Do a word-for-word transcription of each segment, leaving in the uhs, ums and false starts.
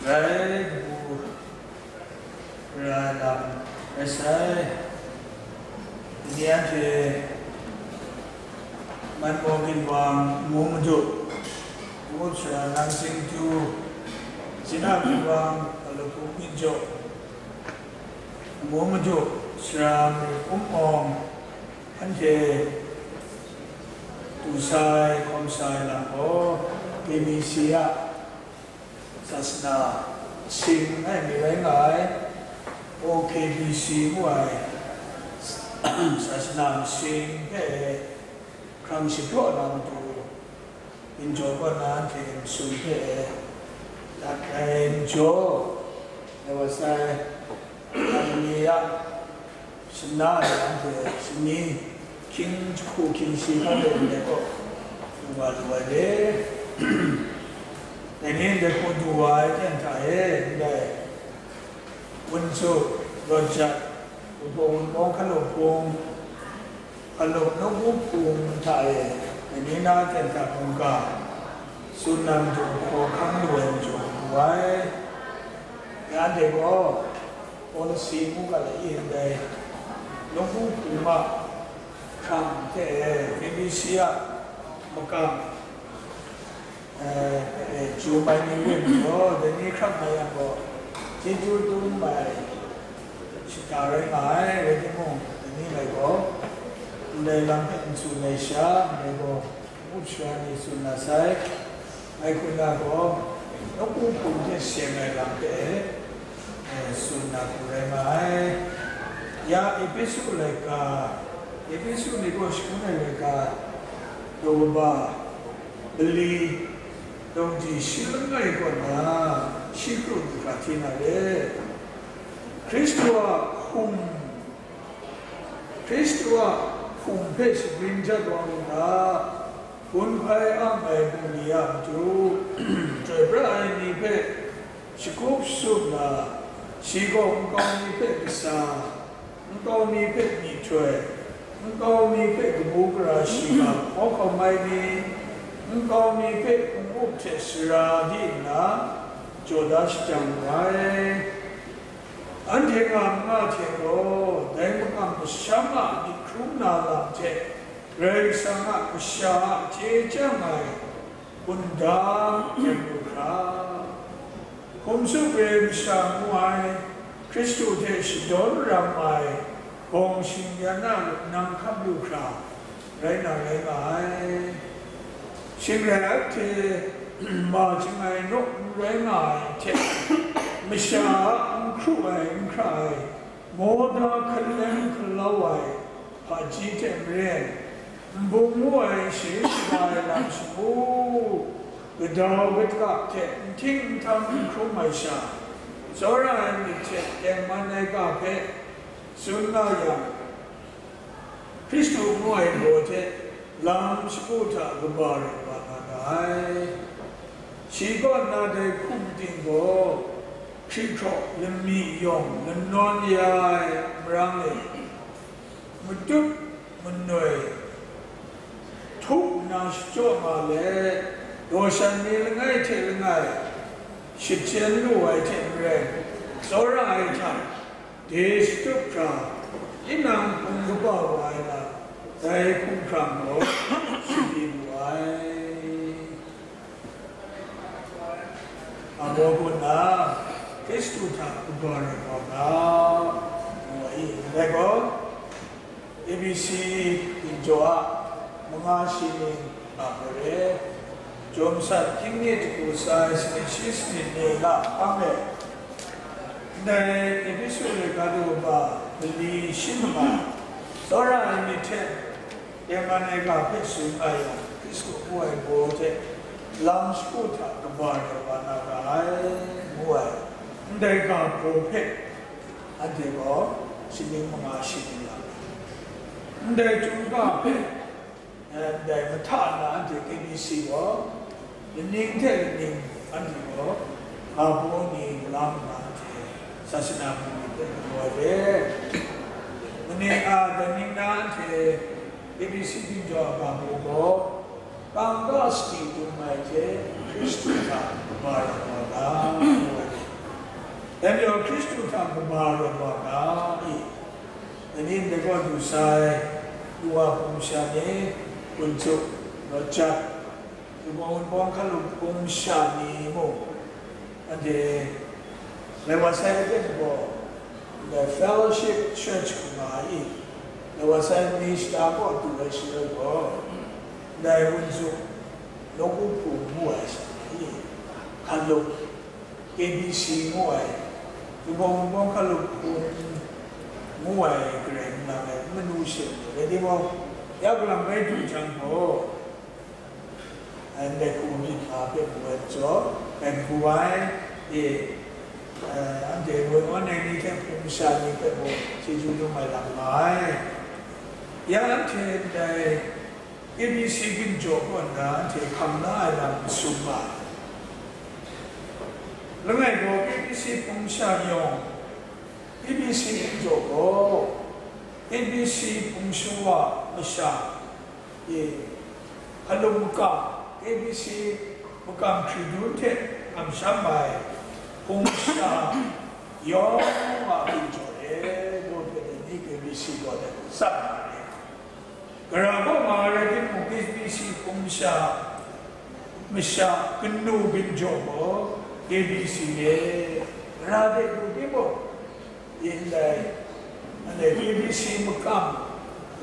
Rai, kabu gara lam rai sai. Ni anhte Manmaw Ginwang, Amu Madu, Ngu Sara Nang Sing Tu, Sina Ginwang, Kalahpu Ginjaw, Amu Madu, Sara Mung Awng, anhte du sai, hkawm sai lam gaw, K B C a sasana sing ai mi rai nga ai, O K B C ngu ai sasana sing hpe hkrang shapraw na matu, Ginjaw kaw na hte n-, sun hpe dat ai majaw, Lawasai Hallelujah shana ai anhte shani hkying jahku hkying shi hkan de ndai kaw du wa lu ai le. Dai ni ndai hku du wa ai ten hta e, ndai Wunsu, Rawt Jat, Wunpawng, Wunpawng, Hkalup Hpung, Hkalup Nawku Hpung hta e, dai ni na ten hta mungga tsun na matu hkaw hkang lu ai majaw du ai. Ya de gaw, policy ngu ga lai ndai Nawku Hpung a hkrang hte K B C a makam, eh, eh, ju mai ni rin gaw, dai ni hkrap mai yang gaw, chyeju dum mai shata rai nga ai, rai timung, dai ni lai gaw, ndai lam hpe n tsun ai sha, ndai gaw, ngut shara ni tsun na sai, ngai hku na gaw, Nawku Hpung hte seng ai lam hpe, eh, tsun na hku rai nga ai. Ya Epesu laika, Epesu ni gaw shangun ai laika, daw kaba, mali, daw ji shi langai kaw na, shi kru du hkra hti na re. Hkristu a hkum, Hkristu a hkum hpe shabring jat wa u ga, gun hpai ang ai bungli a matu, chyoi pra ai ni hpe shakup shatup na, shi gaw nkau mi hpe kasa, nkau mi hpe myihtoi, nkau mi hpe kabu gara shiga hkaw hkau mai ni, nkau mi hpe hpung up hte sara di nna jaw da shajang wu ai. Anhte nga manga hte gaw dai makam masham a myit hkrum na lam hte Karai Kasang a kasha a chye chyang ai hkunda jem lu hkra, hkum tsup re masha ngu ai, Hkristu hte shadawn ram ai gawng shing yan a lup nang hkap lu hkra, rai na rai nga ai. Shing rai ahte, ma chyangai naw n rai nga ai hte, masha a n hkru ai, n hkra ai, mawda hkalem hkalau ai hpaji hte maren, nbung ngu ai sharin shaga ai lam shagu, gadau gadakap hte n hting n htam n hkrum ai sha, tsawra ai myit hte tengman ai ga hpe tsun nga yang, Hkristu ngu ai baw hte lam shagu hta kaba rai wa nga ga ai. Shi kaw nna dai hku mating gaw, hkri hkraw, lami yawng, lanawn ya ai marang e, matup manoi, htup nna shachyaw nga let, daw shan ni langai hte langai, shachyen lu ai hte maren, tsawra ai hta, de shatup hkra, tinang hpung kaba wa ai lam, dai hkumhkrang gaw shabyin wu ai. Abaw kaw na, Hkristu hta kaba rai wa ga, ngu ai. Ndai gaw, A B C ginjaw a manga shi ning a mare, Jawm Sat Hkying Ni Jahku Sai, sanit shi sanit ni la hpang e, ndai Epesu laika daw kaba mali shi manga, tsawra ai myit hte, tengman ai ga hpe tsun nga yang, Hkristu ngu ai baw hte lam shagu hta kaba rai wa na ra ai, ngu ai, ndai ga baw hpe, anhte gaw shaning manga shi ning la, ndai chyum ga hpe, eh, ndai mahta na anhte K B C gaw, laning hte laning anhte gaw, ga baw ni la nna anhte sasana bungli hpe galaw ai hte, mani a, dai ning na anhte K B C ginjaw a ga baw gaw, kangka sadi dum ai hte Hkristu hta kaba rai wa ga, ngu ai hte, Dai majaw Hkristu hta kaga rawt wa ga i? Dai ni ndai kaw du sai, Nuwa hpung masha ni, Gun Tsuk, Rawt Jat, Wunpawng Wunpawng Hkalup hpung masha ni mung, anhte, lai wa sai aten gaw, ndai Fellowship Church hku nga i, lai wa sai ni shada kaw du ai shaloi gaw, ndai Gun Tsuk, Nawku hpung ngu ai sha ni, Hkalup, K B C ngu ai, Wunpawng Wunpawng Hkalup hpung ngu ai, Karai n lang ai, n manu she ai, rai timung, ya galang rai du jang gaw, ndai hku myit nga hpe mu ai majaw, ngai n gu ai, e, eh, anhte ngoi awn ai ni hte hpung masha ni hpe mung chyeju dum ai lam nga ai. Ya anhte ndai K B C ginjaw kaw nna anhte hkam la ai lam masum nga ai. Langai gaw K B C hpung masha yawng, K B C ginjaw gaw, K B C hpung shawa masha, e, hkalum makam, K B C makam hkridun hte kamsham ai hpung masha yawng a ginjaw e, law hpe ni K B C gaw let tsap nga ai. Gara kaw nga ai rai timung, K B C hpung masha, masha kanu ginjaw gaw K B C e, gara de lu timung, ndai, anhte K B C makam,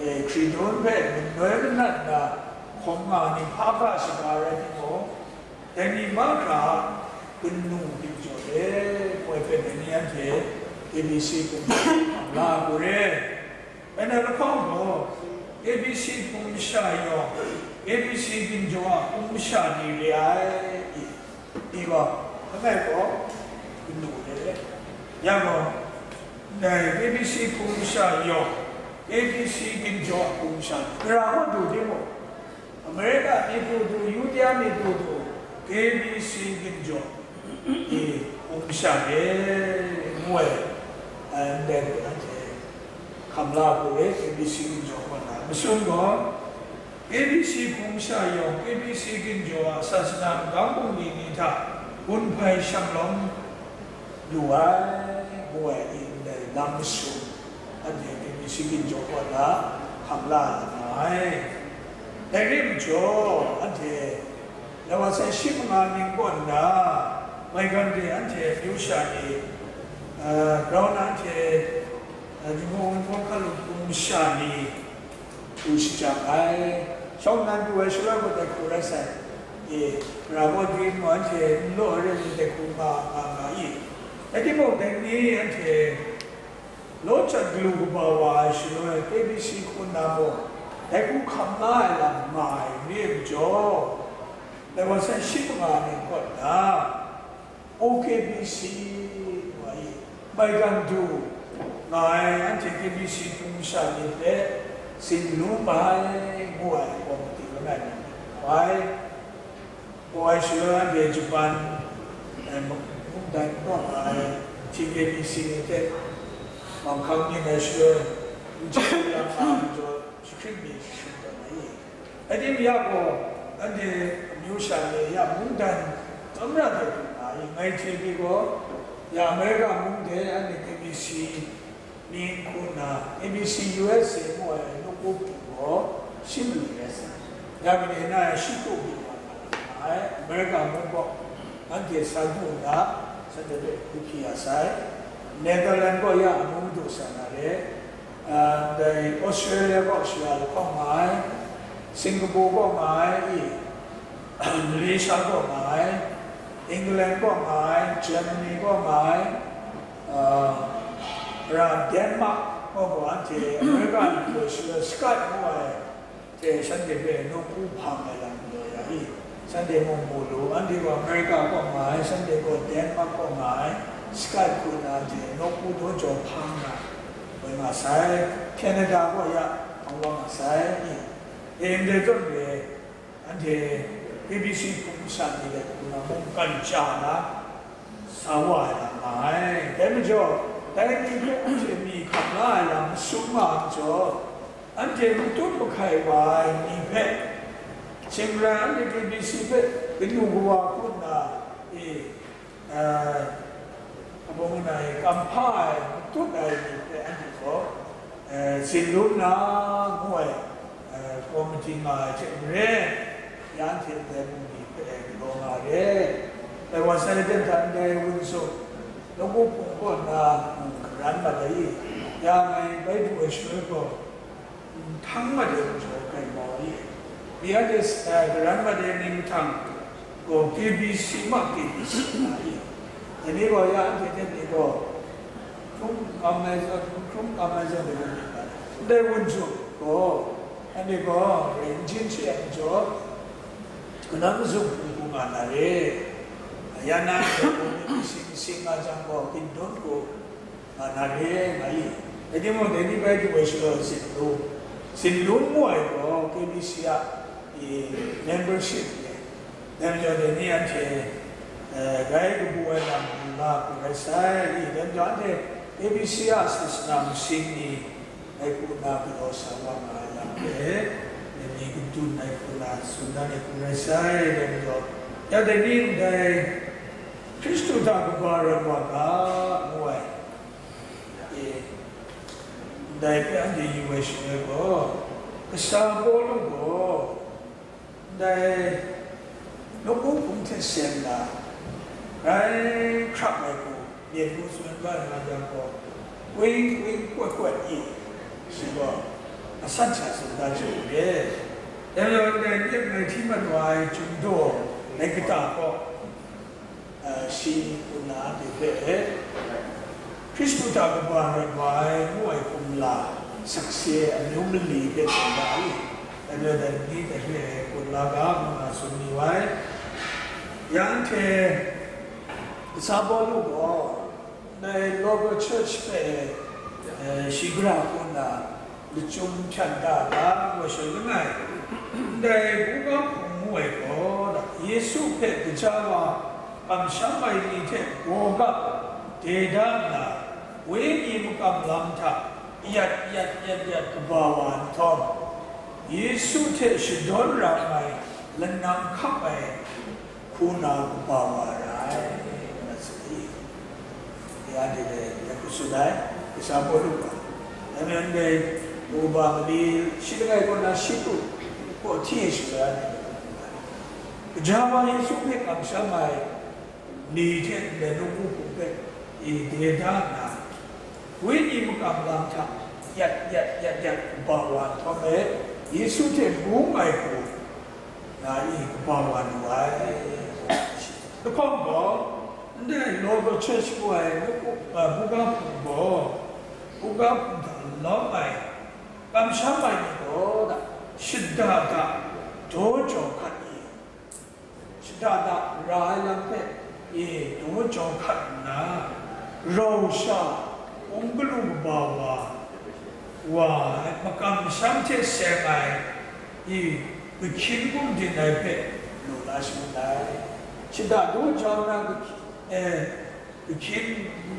e, hkridun hpe manoi manat na hkawm nga ni hpa hkra shaga rai timung, dai ni mahkra a kanu ginjaw e, moi hpe dai ni anhte K B C hpung masha hkam la ai hku re. Dai na lahkawng gaw, K B C hpung masha yawng, K B C ginjaw a hpung masha ni re ai, i, i gaw, langai gaw, kanu re. Ya gaw, ndai K B C hpung masha yawng, K B C ginjaw a hpung masha ni, gara kaw du timung, Amerika myit du du, Yudia myit du du, K B C ginjaw, i, hpung masha e, ngu ai, ndai hpe anhte hkam la hku re, K B C ginjaw kaw na. Masum gaw, K B C hpung masha yawng, K B C ginjaw a sasana magam bungli ni hta gun hpai shanglawm lu ai, ngu ai, ndai lam masum, anhte K B C ginjaw kaw na hkam la na nga ai. Dai re majaw, anhte lai wa sai shi manga ning kaw nna, maigan de anhte amyu sha ni, eh, grau na anhte, eh, Jinghpaw Wunpawng Hkalup hpung masha ni, du shajang ai. Shawng nnan du ai shaloi gaw dai hku rai sai, e, gara kaw du ai mu anhte n law ai re ai ni dai hku nga, nga, nga i? Rai timung, dai ni anhte law cat galu kaba wa ai shaloi, K B C hku na mung, dai hku hkam la ai lam nga ai re ai majaw, dai wa sai shi manga ning kaw nna, O K B C wa i, maigan du nga ai anhte K B C hpung masha ni hpe tsin lu mai ngu ai kawmiti langai mi hpe mu ai. Kaw ai shaloi anhte Japan, eh, mungdan kaw nga ai T K B C ni hte manghkang ning ai shaloi, n chye yang nga ai majaw, Jahkring mi shashut tawn ai. Rai timung ya gaw, anhte amyu sha ni ya mungdan tsawmra de du nga ai, ngai hte pyi gaw, ya Amerika mung de anhte K B C ni hku nna, A B C U S A ngu ai nawku hpung gaw shi mali rai sai. Ya made na ai shi hku byin wa nga ai, Amerika mung gaw, anhte sa du nna, shanhte hpe hku hpyi ya sai. Netherlands gaw ya amung du sa na re, ah, dai Australia gaw shara lahkawng nga ai, Singapore gaw nga ai, i, Malaysia gaw nga ai, England gaw nga ai, Germany gaw nga ai, ah, ra Denmark gaw gaw anhte America ni gaw shara Skype ngu ai, hte shanhte hpe nawku hpang ai lam galaw ya i? Shanhte mung mu lu, anhte gaw America kaw nga ai, shanhte gaw Denmark kaw nga ai, Skype hku na hte nawku daw jaw hpang na, woi nga sai, Canada kaw ya, hpang wa nga sai, i? E, ndai zawn re, anhte A B C hpung masha ni dai hku na mungkan ja na, sa wa ai lam nga ai. Dai majaw, dai ni hpe anhte mi hkam la ai lam masum nga ai majaw, anhte matut mahkai wa ai ni hpe, shing rai anhte K B C hpe kanu kawa hku nna, e, eh, Kabu nna e kam hpa ai, matut ai ni hpe anhte gaw, eh, tsin lu nna, ngu ai, eh, komiti nga ai hte maren, ya anhte ndai bungli hpe galaw nga re. Dai wa sai lam hta ndai wunzuk, nawku hpung kaw nna, mm, karan mat ai, ya ngai bai du ai shaloi gaw, Nhtang mat ai majaw grai mau ai. Mi anhte, eh, karan mat ai ni mahtang gaw K B C ma, K B C nga ai. Dai ni gaw ya anhte hte ni gaw hkrum kam ai zawn, hkrum kam ai zawn, dai wun hkrum ai. Ndai wunzuk gaw, anhte gaw rai n htin she ai majaw, kanang mazum hpung hpung nga na re. Ya na, sing sing nga jang gaw, hpindun hku nga na re, nga i. Rai timung, dai ni bai du ai shaloi, tsin lu, tsin lu ngu ai gaw, K B C a, i, membership ni, dai majaw dai ni anhte, eh, grai kabu ai lam nga hku rai sai, i, dai majaw anhte K B C a sasana masing ni, dai hku na galaw sa wa nga ai lam hpe, dai ni kadun ai hku na tsun dan ai hku rai sai, dai majaw, ya dai ni ndai Hkristu hta kaba rawt wa ga, ngu ai. E, ndai hpe anhte yu ai shaloi gaw, kasa Pawlu gaw, ndai nawku hpung hte seng na, grai hkrap ai hku, myit hku tsun ga nga yang gaw, wing wing kwat kwat i, shi gaw, asan sha tsun da chye u re. Dai majaw, ndai myit ngai hti mat wa ai Chyum daw, dai kata gaw, a, shi nna anhte hpe, Hkristu hta kaba rawt wa ai ngu ai kumla, sakse, amyu mali hpe tsun da ai. Dai majaw dai ni dai hpe kumla ga ngu na tsun ni wai. Ya anhte, kasa Pawlu gaw, ndai local church hpe, eh, shi gara hku nna, lachyum hpyan da ga, wa shawng langai. Ndai buga hpung ngu ai gaw, Yesu hpe gaja wa kamsham ai ni hte gaw ga, de da nna, wenyi makam lam hta yat yat yat yat kaba wa nhtawm, Yesu hte shadawn ra ai lanang hkap ai hku na kaba wa ra ai, ngu na tsun ai. Ya de le, ya hku tsun ai, kasa Pawlu gaw. Dai majaw ndai, kaba mali shi langai kaw na shi pru, kaw hti ai shaloi anhte, gaja wa Yesu hpe kamsham ai ni hte ndai nawku hpung hpe, e, de da nna, wenyi makam lam hta yat yat yat yat kaba wa nhtawm e, Yesu hte bung ai hku, nga i kaba wa lu ai. Lahkawng gaw, ndai local church ngu ai buga, a, buga hpung gaw, buga hpung hta lawm ai, kamsham ai ni gaw, shada da daw jaw hkat i, shada da ra ai lam hpe, e, daw jaw hkat nna, rau sha, hpung galu kaba wa, wa ai, makam masham hte seng ai, i, gahkyin gumdin ai hpe lu la shangun ai. Shada daw jau na gahkyin, e, gahkyin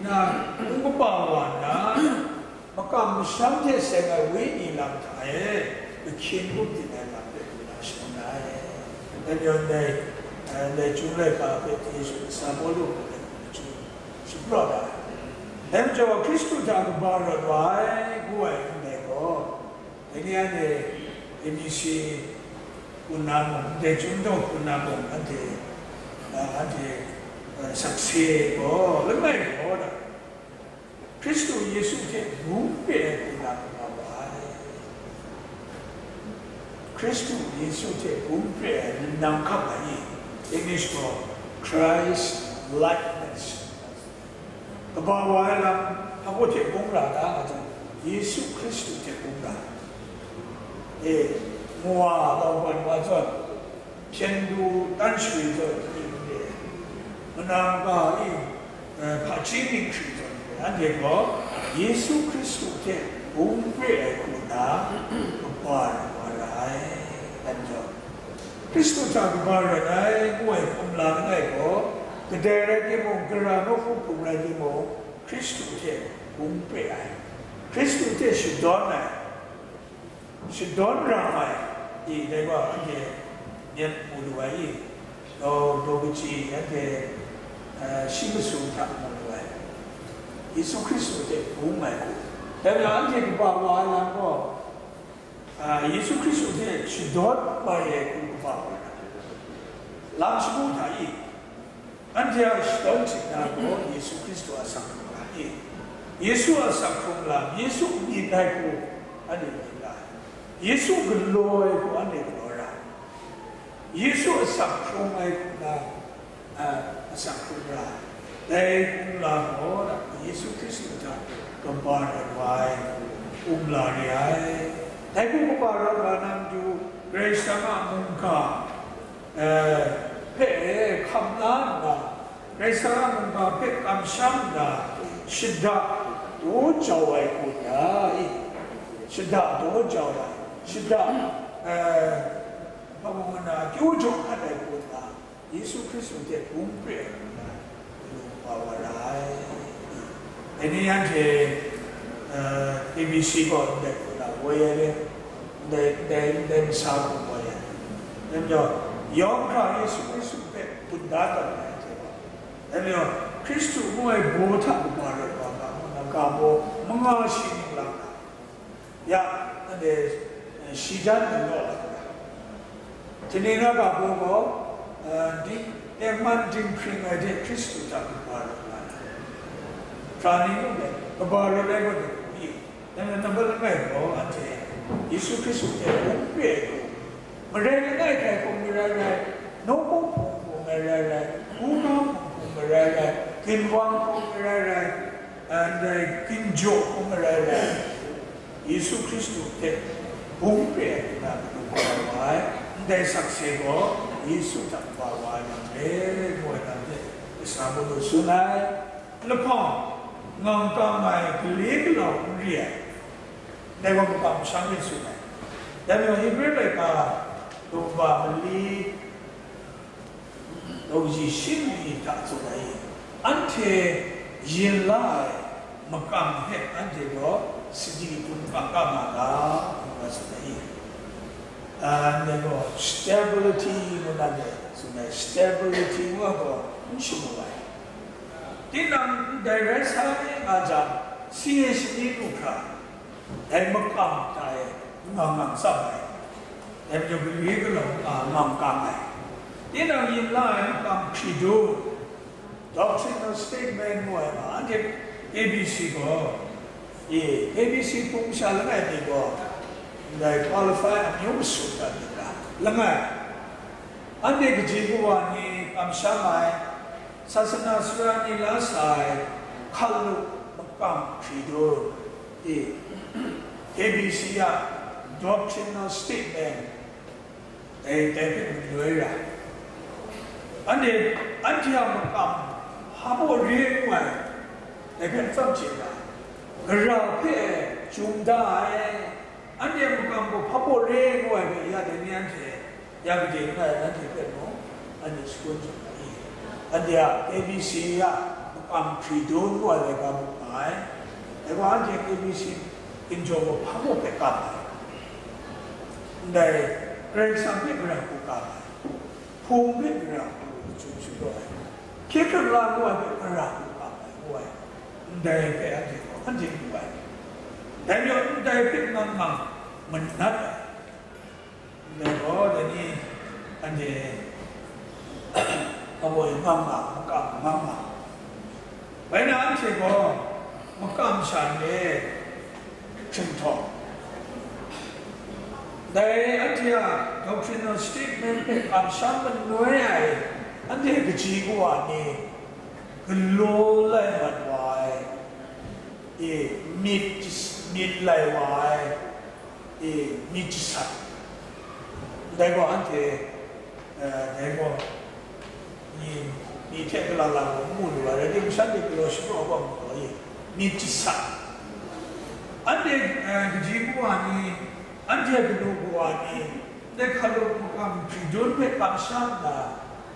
na hpung kaba wa nna, makam masham hte seng ai wenyi lam hta e gahkyin gumdin ai lam hpe lu na shangun ai. Dai majaw ndai, e, ndai Chyum laika hpe Yesu kasa Pawlu hpe shaprawt ai. Dai majaw Hkristu hta kaba rawt wa ai, ngu ai ndai gaw, dai ni anhte M B C hpung na mung, ndai Chyum daw hpung na mung, anhte, a, anhte, a, sakse gaw, langai gaw na, Hkristu Yesu hte bung pre ai hku na kaba wa ai. Hkristu Yesu hte bung pre ai lanang hkap ai ni, English gaw Christ likeness. Kaba wa ai lam, hpa hte bung ra ta, nga jang, Yesu Hkristu hte bung ra. E, nwa, tau ban wa zawn, hpyen du tan shwi zawn, manang ga i, eh, hpaji myit hkri zawn, anhte gaw Yesu Hkristu hte bung pre ai hku na, kaba ai wa ra ai, dan jaw. Hkristu hta kaba rawt ai, ngu ai hkum la langai gaw, kadai rai timung, gara nawku hpung rai timung, Hkristu hte bung pre ai, Hkristu hte shadawn ai, shadawn ra ai, i, dai gaw anhte myit mu lu ai i, daw, daw kaji anhte, eh, shi masu hta mu lu ai. Yesu Hkristu hte bung ai hku. Dai majaw anhte kaba wa ai lam gaw, a, Yesu Hkristu hte shadawt bai ai hku kaba wa ai. Lam shagu hta i? Anhte a shadawn htingna gaw Yesu Hkristu a asak hkrung lam i? Yesu a asak hkrung lam, Yesu myit ai hku anhte myit nga ai. Yesu galaw ai hku anhte galaw ra ai. Yesu asak hkrung ai hku na, a, asak hkrung ra ai. Dai hkrung lam gaw, Yesu Hkristu hta kaba rawt wa ai hku, um la re ai. Dai hku kaba rawt wa na matu, Karai Kasang a mungga, e, hpe hkam la nna, Karai Kasang a mungga hpe kamsham nna, shada daw jau ai hku na i? Shada daw jau ai, shada, e, hpa mung na, kyu jaw hkat ai hku na, Yesu Hkristu hte bung pre ai hku na, galaw wa ra ai. Dai ni anhte, e, A B C gaw ndai hku na woi ai le, ndai, ndai, ndai masa hku woi ai. Dai majaw, yawng hkra Yesu Hkristu hpe hpun da tawn ai hte gaw, dai majaw, Hkristu ngu ai baw hta kaba rawt wa ga ngu na, ga baw manga shi ning lang na, ya, anhte, e, shi jan ning law la ga. Htingnu na ga baw gaw, e, ding, tengman dinghpring ai hte Hkristu hta kaba rawt nga ai. Hkra ni mung dai, kaba rawt ai gaw dai hku i? Dai na, nambat langai gaw anhte Yesu Hkristu hte bung pre ai hku, marai langai hkrai hkum marai rai, nawku hpung hkum marai rai, hkungga hpung hkum marai rai, ginwang hkum marai rai, ndai ginjaw hkum marai rai, Yesu Hkristu hte bung pre ai hku na matu kaba wa ai, ndai sakse gaw Yesu hta kaba wa ai lam re, ngu ai lam hte kasa mung lu tsun ai. Lahpang, ngam kang ai gale galau n re ai, dai wa makam masham myit tsun ai. Dai majaw Hebre laika daw kaba mali, daw kaji shi mali hta tsun ai, anhte yin la ai makam hpe anhte gaw sadi hpun kang kang nga ga, ngu na tsun ai. Ndai gaw stability ngu na le tsun ai, stability ngu ai gaw n shamu ai. Tinang ndai rai sai nga jang, si e shani lu hkra, dai makam hta e ngang ngang tsap ai, dai majaw gale galau nga ngang kang ai. Tinang yin la ai makam hkridun, doctrinal statement ngu ai ma, anhte A B C gaw, e, A B C hpung masha langai mi gaw, ndai qualify amyu masum dat myit ga, langai, anhte kaji kawa ni kamsham ai, sasana sara ni la sa ai, hkalup makam hkridun, e, A B C a doctrinal statement, dai, dai hpe manoi ra. Anhte, anhte a makam hpa baw re ngu ai, dai hpe n tsawm chye ra. Gara hpe chyum da ai, anhte a makam gaw hpa baw re ngu ai hpe ya dai ni anhte, ya gade n ai, nanhte hpe mung, anhte shangun jaw ai. Anhte a A B C a makam hkridun ngu ai laika mung nga ai. Dai gaw anhte A B C ginjaw gaw hpa baw hpe kam ai. Ndai, Karai Kasang hpe gara hku kam ai, hpung hpe gara hku lachyum shadaw ai, hkye hkrang la ngu ai hpe gara hku kam ai ngu ai, ndai hpe anhte gaw anhte mu ai. Dai majaw ndai hpe ngang ngang manat ai. Ndai gaw, dai ni, anhte, abawi ngang nga, makam ngang nga. Bai na anhte gaw, makam sha n re, hkringhtawng. Dai anhte a doctrinal statement hpe kamsham manoi ai, anhte kaji kawa ni, galaw lai mat wa ai, e, myit, myit lai wa ai, e, myit jasat. Dai gaw anhte, e, dai gaw, ni, ni hte gala la gaw n mu lu ai, rai timung, shanhte galaw shapraw ai gaw mu gaw e, myit jasat. Anhte, e, kaji kawa ni, anhte kanu kawa ni, ndai hkalup makam hkridun hpe kamsham nna,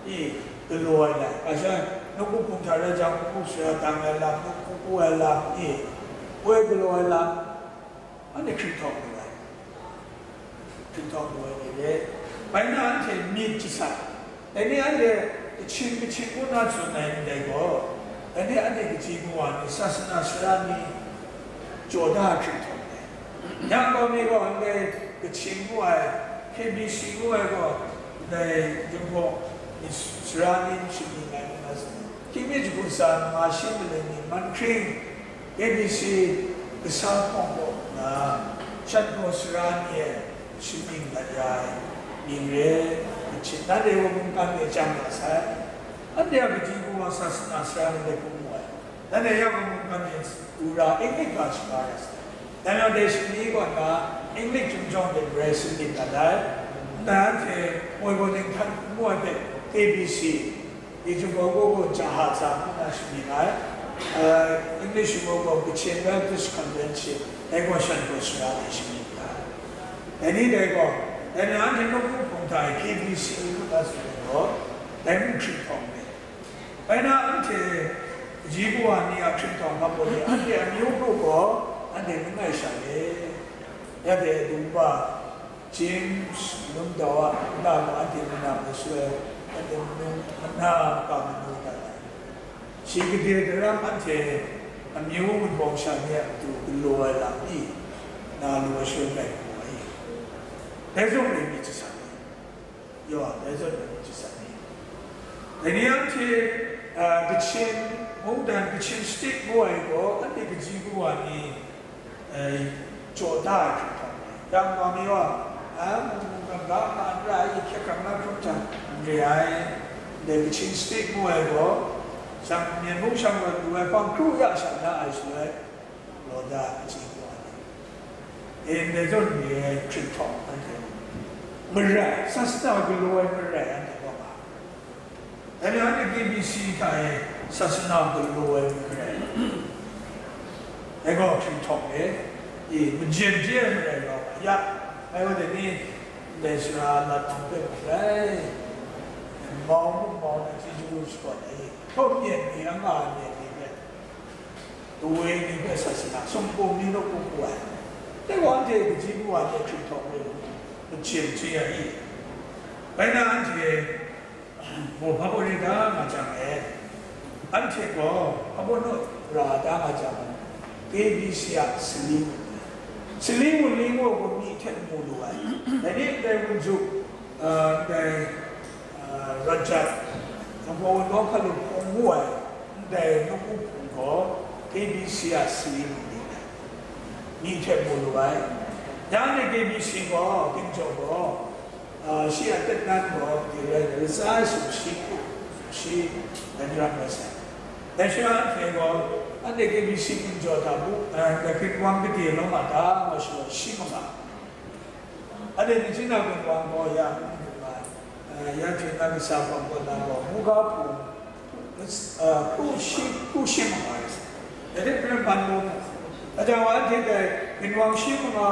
e, galaw ai lam, gaja, nawku hpung hta rai jang, hpung hku sara dang ai lam, nawku hku ai lam, e, woi galaw ai lam, anhte hkringhtawng lu ai, hkringhtawng lu ai ni re. Bai na anhte myit jasat, dai ni anhte kachyin kachyin ngu na tsun ai ndai gaw, Dai ni anhte kaji kawa ni, sasana sara ni, jaw da hkrit htawn ai. Yang gaw mi gaw ndai Kachin ngu ai, K B C ngu ai gaw, ndai Jinghpaw ni sara ni shinggyim ai ngu na sa. Hkying mi jahku tsa, nga shi maleng ni, man hkring, K B C kasa hpawng kaw nna, shan hpaw sara ni e shinggyim dat ya ai mying re, Kachin, nanhte gaw mungkan e chyang nga sai. Anhte a kaji kawa sasana sara ni dai hkrum mu ai. Nanhte ya gaw mungkan e wura English ga shaga rai sai. Dai majaw dai shani kaw na English chyum jawng de rai shinggyim dat ai. Ndai anhte moi gaw ning htan hkrum mu ai hpe K B C, Ijingbaw gaw gaw Jahaza ngu na shinggyim ai, eh, English gaw gaw Kachin Baptist Convention, dai gaw shan gaw sara ai shinggyim ai. Dai ni dai gaw, dai ni anhte nawku hpung hta e K B C ngu na tsun ai gaw, dai mung hkrit htawn ai. Bai na anhte kaji kawa ni a hkrit htawn hkap gaw ni, anhte amyu hkru gaw, anhte langai sha e. Ya de, Dumba, James, Lungdaw a nta gaw anhte manam masoi, anhte manu, mana maka manu dat ai. Shi gade daram anhte amyu wunpawng sha ni a matu galaw ai lam ni, na lu ai shaloi rai hku ai. Dai zawn rai mi hte sa ni, yaw, dai zawn rai mi hte sa ni. Dai ni anhte, ah, Kachin, mungdan Kachin State ngu ai gaw, anhte kaji kawa ni, eh, jaw da ai hkrit htawn ai. Yang wa mi wa, a, mung mung gam ga ma n ra ai, hkyet hkrang na hkrum hta n re ai. Ndai Kachin State ngu ai gaw, shang, Myen mung shang rawt lu ai hpang kru ya sha na ai shaloi, law da ai, kaji kawa ni. E, ndai zawn re ai hkrit htawn anhte marai, sasana galaw ai marai anhte gaw nga. Dai ni anhte K B C hta e sasana galaw ai marai. Dai gaw hkrit htawn e, e, majen je ai marai rau nga ya. Dai wa de ni, ndai sara lat nang hpe marai, mau mung mau na chyeju shapraw ai, hkawm myen ni, anga myen ni hpe, Kawe ni hpe sasana, sumpu ni nawku hku ai. Dai wa anhte kaji kawa ni hkrit htawn ai, majen chye ai. Bai na anhte gaw hpa baw re da nga jang e, anhte gaw hpa baw naw ra da nga jang e, K B C a sali wunli, sali wunli ngu gaw mi hte mu lu ai. Dai ni ndai wunjuk, ah, ndai, ah, Rajat, Jinghpaw Wunpawng Hkalup Hpung ngu ai, ndai nawku hpung gaw K B C a sali wunli ai, mi hte mu lu ai. Ya anhte K B C gaw, Ginjaw gaw, ah, shi a tet nan gaw, di rai, latsa ai sumshi hku, sumshi, dai ni ram rai sai. Dai sha anhte gaw, anhte K B C Ginjaw hta bu, ah, dai Ginwang gade lawm a ta, nga shi gaw shi manga. Anhte Myitkyina Ginwang gaw ya, eh, ya hte na kasa hpang gaw na gaw, Muga Hpung, eh, hku shi, hku shi manga rai sai. Dai hte hpring ban mu mu. Aja wa anhte dai Ginwang shi manga,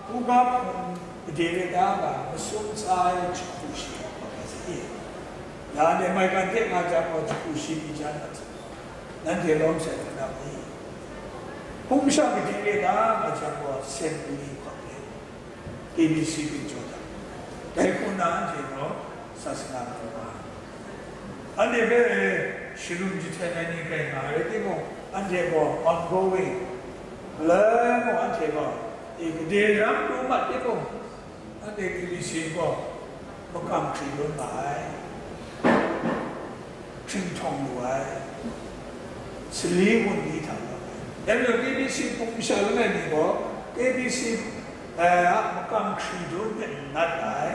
Muga Hpung gade re da nga, masum tsa ai jahku shi manga rai sai. Ya anhte maigan hte nga jang gaw, jahku shi pyi jan na, nanhte lawm sai hkra na ni? Hpung sha gade re da nga jang gaw, Sen Buli hkawt re. K B C Ginjaw hta. Dai hku na anhte gaw sasana hkrum nga ai. Anhte hpe shalum jahten ai ni grai nga ai rai timung, anhte gaw ongoing, lai mung anhte gaw, e, gade ram pru mat timung, anhte K B C gaw makam hkri dun nga ai. Hkring htawng lu ai, sali wunli hta lawm ai. Dai majaw K B C hpung masha langai mi gaw, K B C, eh, a makam hkri dun hpe n nat ai.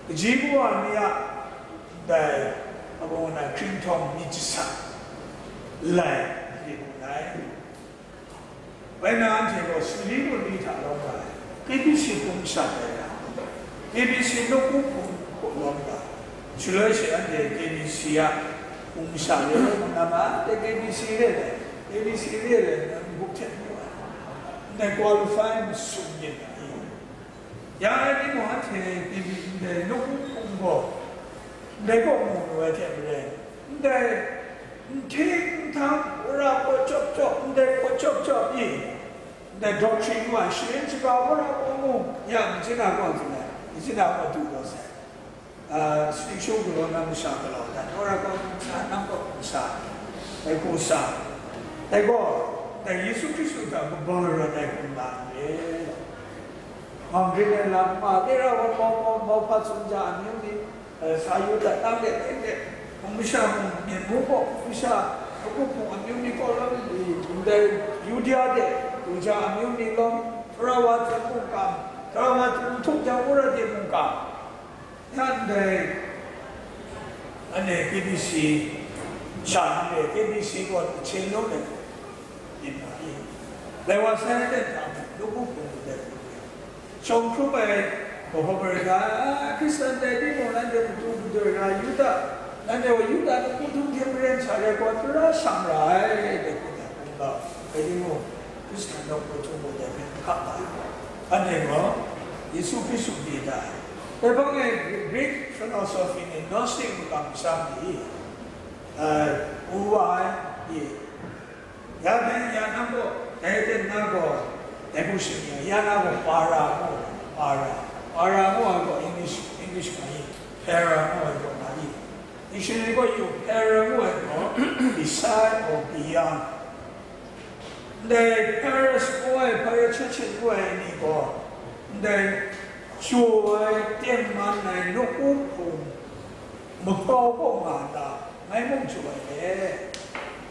Kaji kawa ni a ndai, a gaw na hkring htawng myit jasa lai, hte gun ai. Bai na anhte gaw sali wunli hta lawm ga ai, K B C hpung masha tai ra, K B C nawku hpung hku lawm ga ai. Shaloi she anhte K B C a hpung masha re ai, manam a anhte K B C re ai, K B C re ai, nang gup hte mu ai, ndai qualify masum yin ai. Ya rai timung, anhte K B C ndai nawku hpung gaw, ndai kaw mu lu ai hte maren, ndai n hting n htang, wora kaw chyawp chyawp, ndai kaw chyawp chyawp i, ndai doctrine wa, sharin shaga, wora kaw mu, ya, Myitkyina kaw tsun ai, Myitkyina kaw du gaw sai. Ah, Stikshung galaw na masha galaw dan, wora kaw mu sa, nang kaw mu sa. Dai hku sa, dai gaw, dai Yesu Hkristu hta kabaw rawt ai hkungga n re. Ngawm rit ai lam, ma, tera wa mau mau mau hpa tsun ja amyu ni, eh, sa yu dat nang de, de, de, hpung masha mung, myen mung gaw hpung masha, hpung hpung amyu ni gaw lam, i, ndai Yudia de, du ja amyu ni lawm, tara wa tsun mungkam, tara wa tsun htuk jang wora de mungkam, ya ndai, anhte K B C, sha nre, K B C gaw hte lung ai, myit ma i? Dai wa sai ai ten hta mung, lungku hpung lu ai hku re. Shawng hkrum ai, Bahawmari ga, a, Hkristan dai timung, nanhte matu gadoi ra yu ta, nanhte gaw Yuda lungku htum hte maren sha rai gaw, tara shang ra ai, dai hku na, hkungga, dai timung, Hkristan nawku htum gaw dai hpe hkap ai. Anhte gaw, Yesu Hkristu de da ai. Dai hpang e Greek philosophy ni Gnostic makam masham ni, eh, wu wa ai, i, ya dai, ya na gaw, dai ten na gaw, dai hku shing yang, ya na gaw para ngu, para, para ngu ai gaw English, English ma i, para ngu ai gaw ma i, dictionary gaw yu, para ngu ai gaw, beside or beyond. Ndai Paris ngu ai, Paris church ngu ai ni gaw, ndai chyu ai, tengman ai, nawku hpung makau kaw nga nna, ngai mung chyu ai le,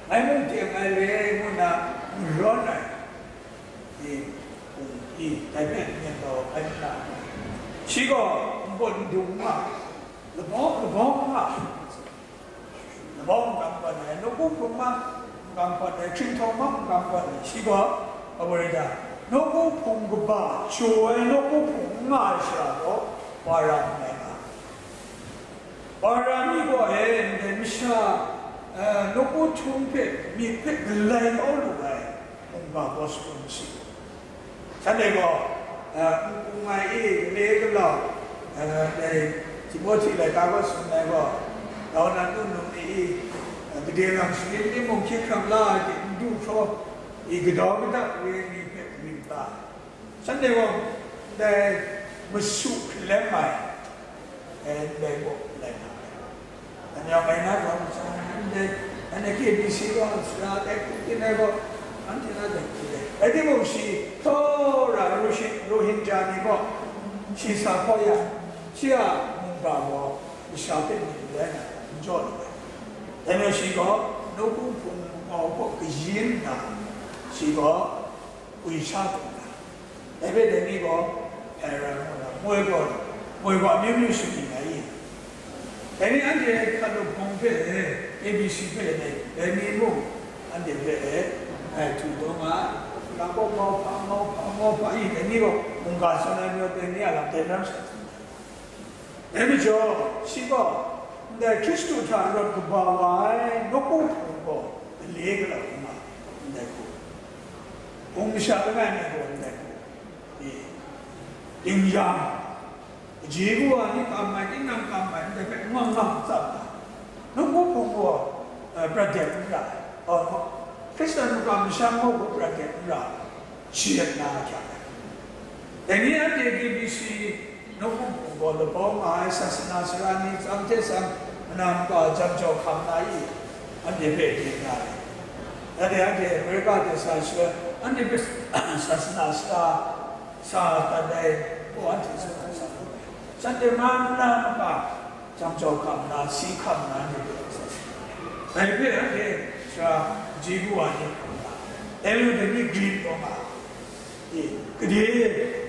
ngai mung teng ai le, ngu nna n rawn ai, i, hpung i, dai hpe n yen kau ai nna, shi gaw npawt n dung nga, labawng, labawng nga, labawng n kam kau ai, nawku hpung ma n kam kau ai, hkringhtawng ma n kam kau ai, shi gaw, kawa rai da, nawku hpung kaba, chyu ai nawku hpung n nga ai sha gaw, wa ra n rai nga. Wa ra mi gaw e, ndai masha, eh, nawku htum hpe, myit hpe galai kau lu ai, hpungga gaw shangun masha. Shanhte gaw, eh, n-, n-, ngai e, gale galau, eh, dai Timohti laika gaw tsun ai gaw, grau na nu num ni i, eh, gade lam sharin timung hkye hkrang la ai hte n du hkraw, i gadau gadap re ai ni hpe rin ta. Shanhte gaw ndai masu hkalem ai, eh, ndai gaw lai nga ai. Anhte ngai na rawng hta, ndai, anhte K B C gaw, sara dai hku tin ai gaw, anhte na dai hku dai. Rai timung shi, tsawra Rohin-, Rohingya ni gaw, shi sa hkaw ya, shi a mungga gaw, masha hpe myit lu ai na, n jaw lu ai. Dai majaw shi gaw, nawku hpung makau hpaw kayin nna, shi gaw, wi sha tawn ai. Dai hpe dai ni gaw, Aaron ngu na, moi gaw, moi gaw amyu myu shabyin ai i? Dai ni anhte hkanu hpawng hpe, A B C hpe dai, dai ni mung, anhte hpe, ai, htu taw nga, ga gaw mau hpa, mau hpa, mau hpa i, dai ni gaw, mungga tsun ai majaw, dai ni a lam dai na masha tsun ai. Dai majaw, shi gaw, ndai Hkristu hta rawt kaba wa ai nawku hpung gaw, gale galau nga, ndai hku, hpung masha langai mi gaw, ndai hku, e, ding yang, kaji kawa ni kam ai, tinang kam ai, ndai hpe ngang ngang tsap ai, nawku hpung gaw, eh, prat dep n ra ai, oh, Hkristan makam masham gaw prat dep n ra ai, shi rat na ahkyak ai. Dai ni anhte K B C nawku hpung gaw labau nga ai, sasana sara ni tsang hte tsang, manam ka jam jau hkam na i, anhte hpe ding nga ai. Anhte, anhte Amerika de sa shaloi, anhte hpe sasana sara sa dat ai, gaw anhte sa ai sa lu ai. Shanhte ma nna maka, jam jau hkam na, si hkam na ni de sa ai. Dai hpe anhte sara ji bu wa ni hkam na, dai lu de ni grin taw nga, e, gade,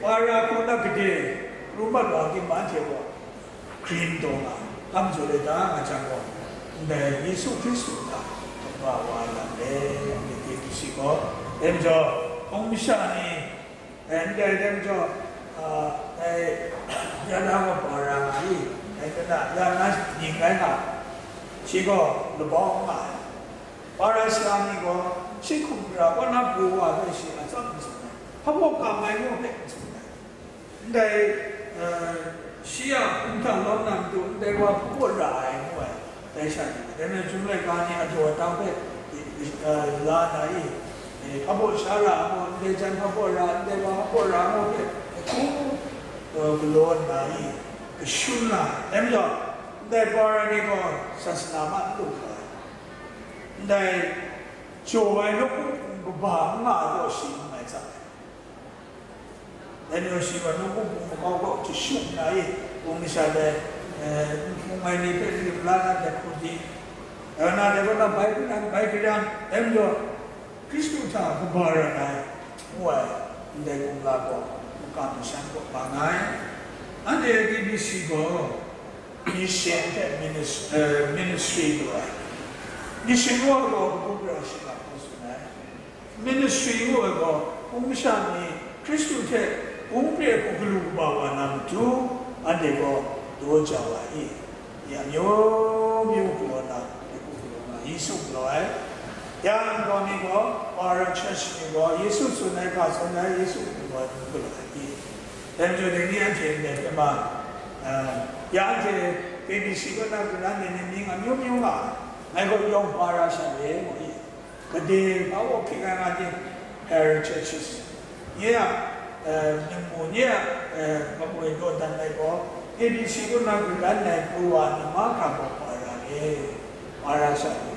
para hku na gade, ru mat wa timung anhte gaw, grin taw nga, kam jaw le ta nga jang gaw, ndai Yesu Hkristu hta kaba wa ai lam le, anhte K B C gaw, dai majaw, hpung masha ni, eh, ndai dai majaw, ah, dai, ya na gaw para nga i, dai kana, ya na mying rai nga, shi gaw labau nga ai. Para sara ni gaw, shi hkum gara kaw na pru wa hpe shi a tsawm n tsun ai, hpa baw kam ai ngu hpe n tsun ai. Ndai, eh, shi a hkum hta lawm na matu ndai wa hpa baw ra ai ngu ai, dai sha ni, dai majaw Chyum laika ni a daw atang hpe, eh, la na i, eh, hpa baw sha ra ai gaw, ndai jan hpa baw ra, ndai wa hpa baw ra ai gaw hpe, ahkung, eh, galaw nna i, kashun na ai. Dai majaw, ndai para ni gaw sasana ma n lu hkra ai. Ndai jaw ai nawku hpung kaba n nga ai kaw shi n mai tsang ai. Dai ni gaw shi gaw nawku hpung makau kaw jashu nna e, hpung masha dai, eh, n hpung ai ni hpe rim la na dai hku di, dai na dai kaw na bai hpring, bai hpring, dai majaw, Hkristu hta kaba rai ai, ngu ai, ndai kumla gaw makam masham kaw bang ai. Anhte K B C gaw mission hte minis-, eh, ministry lu ai. Mission ngu ai gaw kabu gara shiga hpe tsun ai. Ministry ngu ai gaw, hpung masha ni Hkristu hte hpung pre hku galu kaba wa na matu, anhte gaw daw jau ai. Ya amyu myu galaw na, ya hku galaw na, Yesu galaw ai. Ya nkau mi gaw, Para church ni gaw, Yesu tsun ai, hpa tsun ai, Yesu galaw ai, galaw ai. Dai majaw dai ni anhte ndai hpe ma, ah, ya anhte K B C kaw na karan ni mying amyu myu nga ai. Ngai gaw yawng Para sha re, ngu i. Gade kau hkying ai nga ni, Para churches. Nye a, eh, nyingmu, nye a, eh, makoi dawdan ai gaw, A B C kaw na karan ai pru wa namma hkra gaw Para e, Para sha e.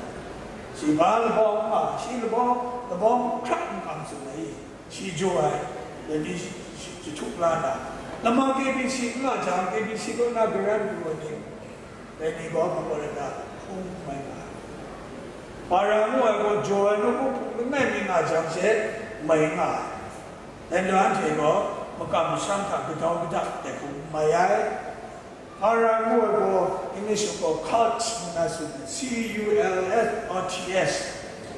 Shi ba labau n nga, shi labau, labau hkra n kam tsun ai, shi jaw ai, dai ni shi, shi, shi jahtuk la na. Lama K B C n nga jang, K B C kaw na karan pru wa ni, dai ni gaw hpa gaw rai ta, hkung mai nga ai. Para ngu ai gaw jaw ai nawku hpung langai mi nga jang she, mai nga ai. Dai majaw anhte gaw makam masham hta kadau kata dai hku mai ai. Para ngu ai gaw, English gaw cult ngu na tsun ai, C U L T S.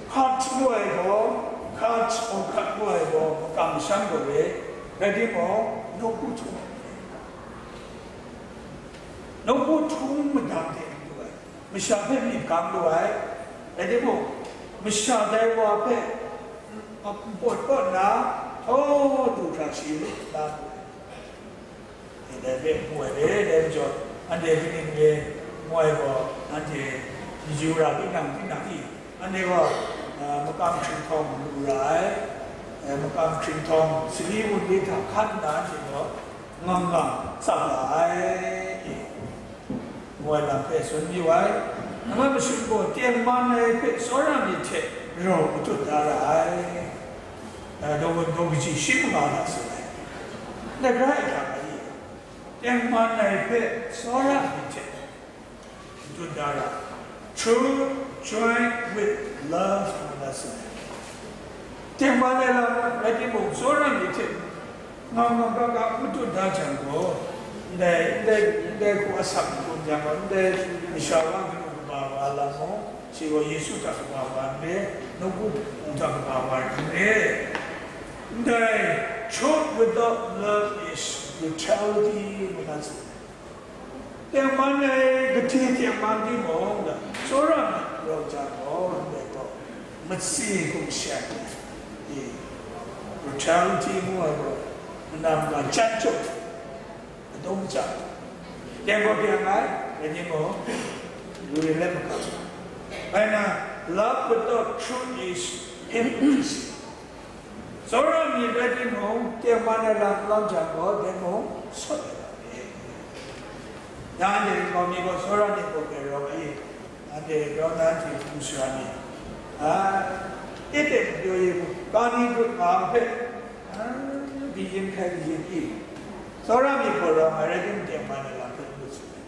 Cult ngu ai gaw, cult or cult ngu ai gaw, makam masham gaw re, rai timung, nawku htung. Nawku htung madang hte n du ai, masha hpe myit gang lu ai, rai timung, masha dai wa hpe n-, n-, npawt pawt nna, htaw du hkra shi lu la lu ai. Dai hpe ngu ai re, dai majaw, anhte kaning re ngu ai gaw, anhte maju ra tinang tinang i, anhte gaw, a, makam hkringhtawng lu ra ai, e, makam hkringhtawng sali wunli hta hkan nna anhte gaw ngang ngang tsap ra ai, e, ngu ai lam hpe tsun yu ai. Nang a mashun gaw tengman ai hpe tsawra myit hte rau matut da ra ai. A, daw, daw kaji shi manga na tsun ai. Ndai grai hta nga i, tengman ai hpe tsawra myit hte matut da ra, truth joined with love ngu na tsun ai. Tengman ai lam rai timung, tsawra myit hte ngam ngam ga ga matut da jang gaw, ndai, ndai, ndai hku asak hkum jang gaw, ndai masha wa kanu kaba wa lam mung, shi gaw Yesu hta kaba wa n re, nawku hpung hta kaba wa n re. Ndai, truth without love is brutality ngu na tsun. Tengman ai gade tengman timung, tsawra myit rau jang gaw, ndai gaw, matse hkum shat ai, e, brutality ngu ai gaw, manam ga chyat chyawm, adum chyat, teng gaw teng ai, rai timung, lu rin let makam. Bai na, love without truth is hypocrisy. Tsawra myit rai timung, tengman ai lam n lam jang gaw, dai mung sawt ai lam e. Ya anhte nkau mi gaw tsawra myit gaw grai rawng ai, anhte grau na anhte hpung sara myit, a, e teng pyaw ye mu, kani dut nga hpe, a, kayin hkai kayin i, tsawra myit gaw rawng ai rai timung, tengman ai lam hpe n lut saw ai.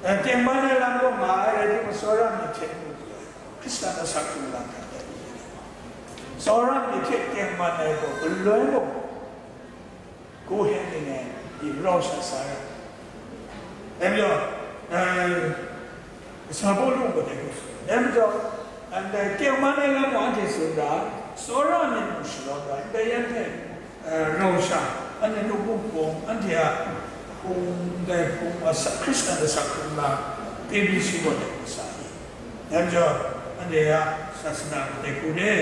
E, tengman ai lam gaw nga ai rai timung, tsawra myit hte n lut ai. Hkristan asak hkrung lam hta e, tsawra myit hte tengman ai gaw galoi mung, go hand in hand, i rau sha sa ai. Dai majaw, eh, kasa Pawlu gaw dai hku tsun ai. Dai majaw, ndai tengman ai lam gaw anhte tsun ga, tsawra myit mung shalawm ga, ndai yan hte, eh, rau sha, anhte nawku hpung, anhte a hpung, ndai hpung, asak, Hkristan asak hkrung lam, A B C gaw dai hku sa ai. Dai majaw, anhte a sasana gaw dai hku re.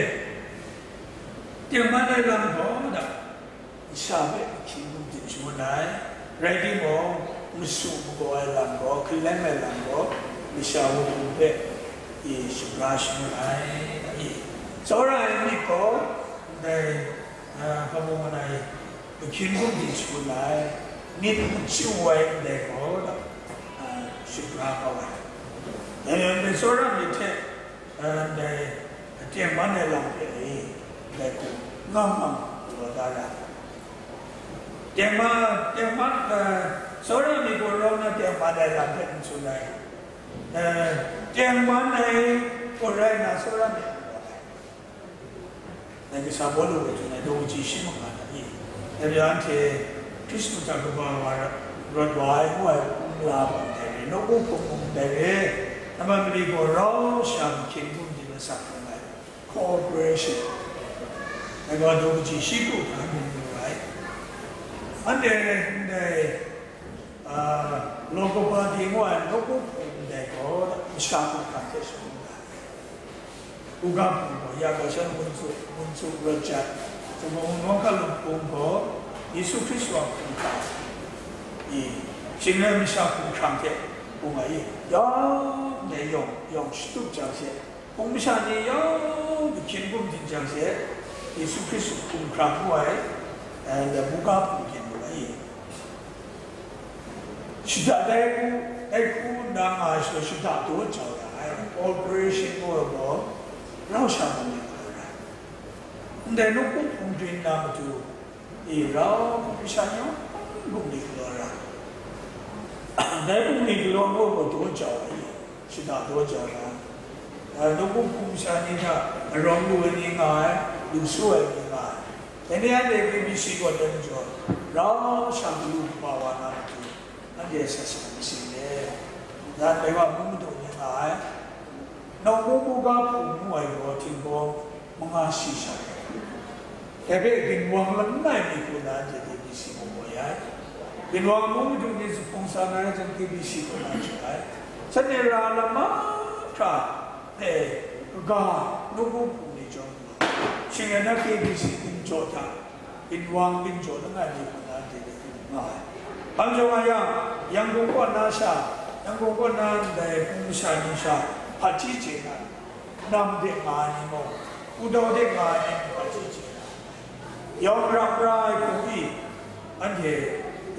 Tengman ai lam gaw, da, masha hpe ahkying hkum hte shangun ai, rai timung, masu magaw ai lam gaw, hkalem ai lam gaw, masha wuhpung hpe, e, shabra shangun ai, da, e, tsawra ai myit gaw, ndai, a, kabu ngai, ahkying hkum hte shangun ai, myit machyu ai ndai gaw, da, a, shabra kau ai. Dai rai nna, tsawra myit hte, eh, dai tengman ai lam hpe e, dai hku ngam ngam galaw da ra. Tengman, tengman, eh, tsawra myit gaw rau na tengman ai lam hpe n tsun ai. Eh, tengman ai gaw rai na, tsawra myit gaw rai. Dai kasa Pawlu gaw tsun ai, daw kaji shi manga na i? Dai rai anhte Hkristu hta kaba wa ra-, rawt wa ai ngu ai hpung la mung dai re, nawku hpung mung dai re, nambat mali gaw rau sha mahkyen hkum di masak hkrum ai, cooperation. Dai gaw daw kaji shi kru hkra hkrum lu ai. Anhte ndai, a, Logopati ngu ai nawku hpung ndai gaw, masha hpung hkra hte shangun ai. Buga hpung gaw, ya gaw shan ngun tsup, ngun tsup rawt jat, Zuphpawng Wunpawng Hkalum hpung gaw, Yesu Hkristu a hpung hkra i, shing rai masha hpung hkrang hte hpung ai i, yawng dai yawng, yawng shatup jang she, hpung masha ni yawng mahkyen hkum din jang she, Yesu Hkristu hpung hkrang ngu ai, eh, buga hpung hkyen lu ai i. Shada dai hku, dai hku nna nga ai shaloi shada daw jau ra ai, cooperation ngu ai gaw, rau sha bungli nga ra ai. Ndai nawku hpung hkrin na matu, e rau hpung masha ni yawng bungli galaw ra ai. Dai bungli galaw ngu ai gaw daw jau ai, shada daw jau ra ai. Nawku hpung masha ni hta arawng lu ai ni nga ai, lu su ai ni nga ai. Dai ni anhte K B C kaw dan jaw, rau sha galu kaba wa na matu, anhte sat sat masing le, dan dai wa mung madu ni nga ai, nawku buga hpung ngu ai gaw, htinggaw manga shi sha ai. Dai hpe ginwang langai mi hku na anhte K B C kaw gaw ya ai. Ginwang mung madu ni zuphpawng sa na rai jang, K B C kaw na jaw ai. Shanhte ra lam mahkra hpe kaga nawku hpung ni jawm, shing rai na K B C ginjaw hta, ginwang ginjaw langai mi hku na anhte hpe nga ai. Hpa majaw nga yang, Yangon kaw na sha, Yangon kaw na ndai hpung masha ni sha, hpaji chye na, nam de nga ai ni mung, wudau de nga ai ni mung, hpaji chye na, yawng rap ra ai hpung i, anhte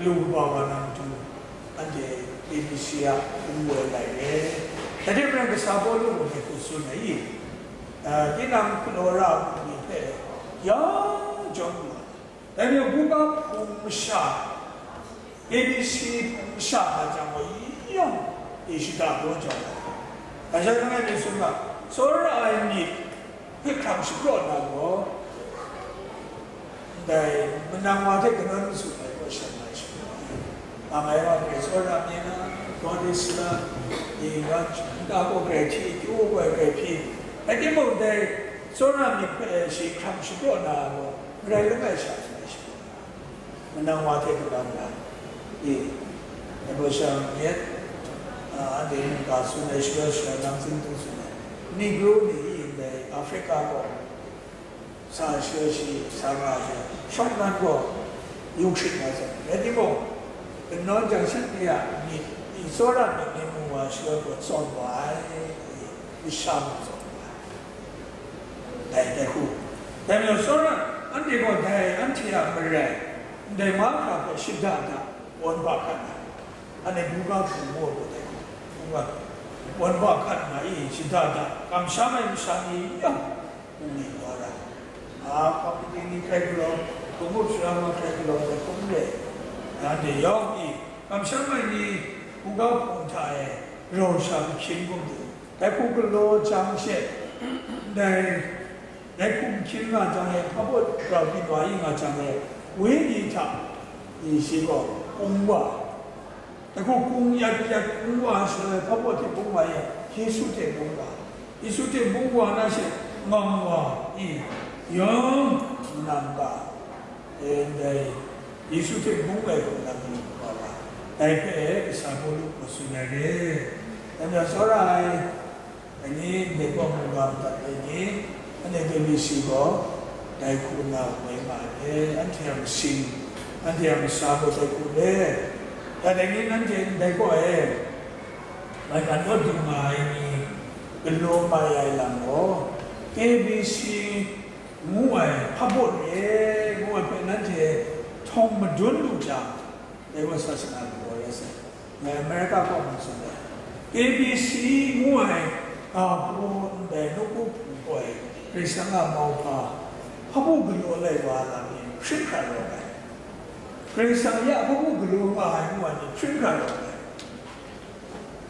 galu kaba wa na matu, anhte K B C a hpung woi lai re. Dai hte maren kasa Pawlu gaw dai hku tsun ai i? Ah, tinang hpung woi ra ai hpung ni hpe yawng jawm lu ai. Dai majaw, buga hpung masha, K B C hpung masha nga jang gaw, yawng e shada daw jau ai. Gaja langai mi tsun ga, tsawra ai myit hpe hkrang shapraw na gaw, ndai manang wa hte kanawn matsun ai gaw sha nga ai shapraw ai. Nga ngai wa hpe tsawra myit na, Buddhist la, i wa, nta gaw grai hti, kyu gaw grai hpyi. Rai timung, dai tsawra myit hpe shi hkrang shapraw na gaw, marai langai sha nga ai shapraw ai. Manang wa hte kanawn na, i, dai gaw sha myit, a, anhte mungga tsun ai, shapraw shapraw nang tsin htung tsun ai, Negro ni i ndai Africa kaw sa shapraw shi, sa nga ai, shawng nnan gaw yu hkrit nga sai. Rai timung, kanawn jang shanhte a myit, i tsawra myit ni mu wa shapraw gaw tsawm wa ai, i, masha mung tsawm wa ai. Dai, dai hku. Dai majaw, tsawra anhte gaw dai anhte a marai, ndai mahkra hpe shada da, wan ba hkat na, anhte buga hpung ngu ai gaw dai hku, buga, wan ba hkat na i, shada da, kamsham ai masha ni yawng bungli galaw ra. A, hpang ting ni hkrai galaw, hpung up sara wa hkrai galaw, dai hpung re, anhte yawng i, kamsham ai ni buga hpung hta e rau sha mahkyen hkum du, dai hku galaw jang she, dai, dai hku mahkyen nga jang e, hpa baw rau byin wa yu nga jang e, wenyi hta, i, shi gaw kung wa, dai hku kung yat yat kung wa ai shaloi, hpa baw hte bung wa yang, Yesu hte bung wa, Yesu hte bung wa na she, ngam wa, i, yawng manang ga, e, ndai Yesu hte bung ai hku na mung wa wa, dai hpe kasa Pawlu gaw tsun ai re. Dai majaw, tsawra ai, dai ni ndai kaw mungga madat ai ni, anhte K B C gaw dai hku na woi nga ai re, anhte a masing, anhte a masa gaw dai hku le. Ya dai ni nanhte ndai kaw e maigan lawt du nga ai ni galaw mai ai lam gaw, K B C ngu ai hpa baw re ngu ai hpe nanhte htawng madun lu jang, dai gaw sasana galaw rai sai. Ngai America kaw mung tsun ai. K B C ngu ai ga hpaw ndai nawku hpung gaw Karai Kasang a mauhpa hpabu galaw lai wa lam ni hpring hkra rawng ai. Karai Kasang ya hpabu galaw nga ai ngu ai ni hpring hkra rawng ai.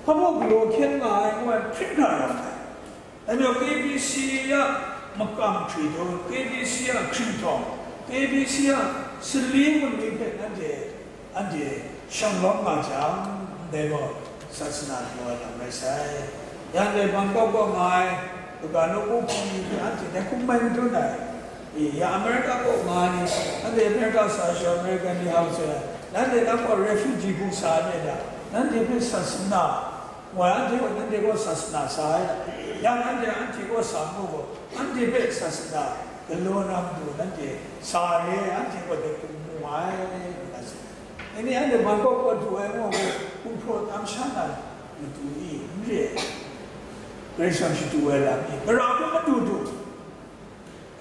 Hpabu galaw hkyen nga ai ngu ai hpring hkra rawng ai. Dai majaw K B C a makam hkridun, K B C a hkringhtawng, K B C a sali manwi hpe nanhte, anhte shanglawm nga jang, ndai gaw sasana galaw ai lam rai sai. Ya ndai Bangkok kaw nga ai, kaga nawku hpung ni hpe anhte dai hkum mai madun ai. I, ya America kaw nga ai ni, anhte America sa shawng, American ni hau sai, nanhte nang gaw refugee hku sa ai myit dai, nanhte hpe sasana, wa anhte gaw, nanhte gaw sasana sa ai, yang anhte, anhte gaw sa mu gaw, anhte hpe sasana galaw na matu nanhte sa re, anhte gaw dai hkum mu ai, ngu na tsun ai. Dai ni anhte Bangkok kaw du ai ngu gaw, gumhpraw tam sha na matu i, n re ai. Karai Kasang shadu ai lam ni, gara hku madu du,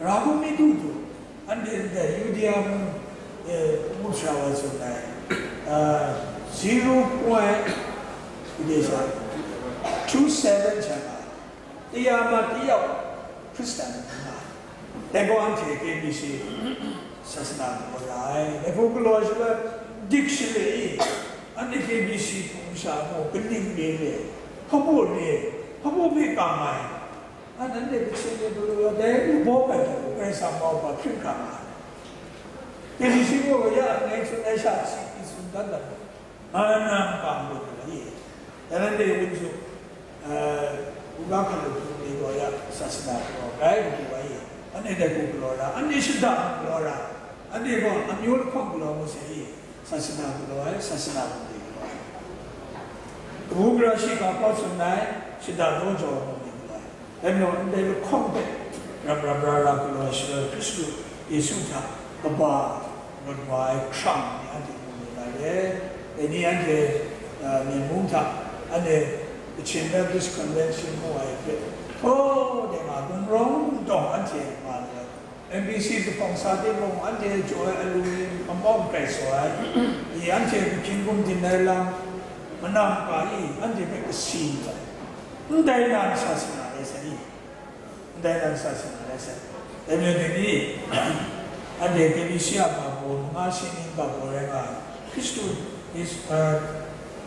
gara hku mi du du, anhte ndai Yudia mung, eh, ngu sara wa tsun ai, ah, zero point, kaja sha, two seven sha nga, taya ma tayau Hkristan nga, dai gaw anhte K B C sasana galaw ra ai, dai hku galaw ai shaloi, dik shaloi i, anhte K B C hpung sha gaw kaning re re, hpabu re, hpabu hpe kam ai, a, nanhte Kachin ni galu dai n bawk ai hte, Karai Kasang mauhpa hpring hkra nga ai. K B C gaw ya ngai tsun ai sha, si i tsun dan dat ai. Nga na makam lut ai, dai nanhte wunzu, eh, uga hkalup hpung ni gaw ya sasana gaw rai matu ai, anhte dai hku galaw ra, anhte shada galaw ra, anhte gaw amyu lahkawng galaw mu sai, sasana galaw ai, sasana hpung ni galaw ai. Kabu gara shiga hkaw tsun ai, shada daw jaw ai hpung ni galaw ai. Dai majaw ndai lahkawng hpe rap rap ra ra galaw ai shaloi, Hkristu Yesu hta kaba rawt wa ai hkrang ni anhte mu lu na re. Dai ni anhte, a, Myen mung hta, anhte Kachin Baptist Convention mu ai hpe, hkaw de nga, gumrawng gumtawng anhte nga lu ai. M B C zuphpawng sa timung, anhte jaw ai alu ni, kamawng grai saw ai, i anhte hpyi hkum din ai lam, manam ka i anhte hpe kasi lu ai. Ndai na sasana rai sai i? Ndai na sasana rai sai. Dai majaw dai ni, anhte K B C a ga baw, manga shi ning ga baw rai nga ai, Hkristu Yesu, a,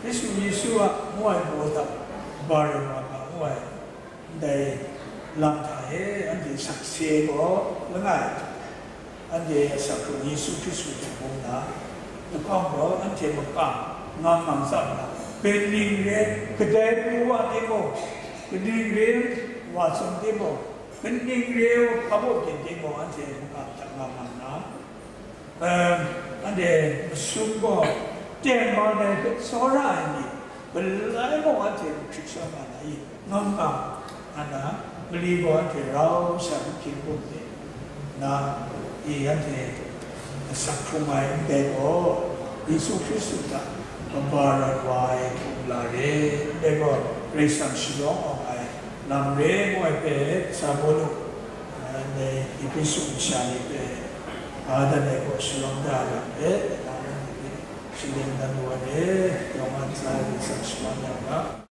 Hkristu Yesu a ngu ai baw hta, ba rai nga ga ngu ai, ndai lam hta e anhte sakse gaw langai. Anhte a sakhkrung Yesu Hkristu hte bung na, lahkawng gaw anhte makam nga nga tsap na, kaning re, kadai pru wa timung, kaning re wa tsum timung, kaning re hpabaw byin timung, anhte makam hta nga nga na, em, anhte masum gaw tengman ai hpe tsawra ai ni, galai mung anhte mahkrit sa nga na i? Ngam nga, nga na, mali gaw anhte rau sha mahkying bum de na, i anhte asak hkrung ai ndai gaw, Yesu Hkristu hta kaba rawt wa ai hku la re. Ndai gaw, Karai Kasang shalawng awng ai lam re ngu ai hpe, Sabalu, eh, ndai Ehpesu masha ni hpe, ga dat ai gaw shalawng da ai lam hpe, na, nanhte hpe shaden dan lu ai re, yawng a ntsa ai Karai Kasang shaman yang ga.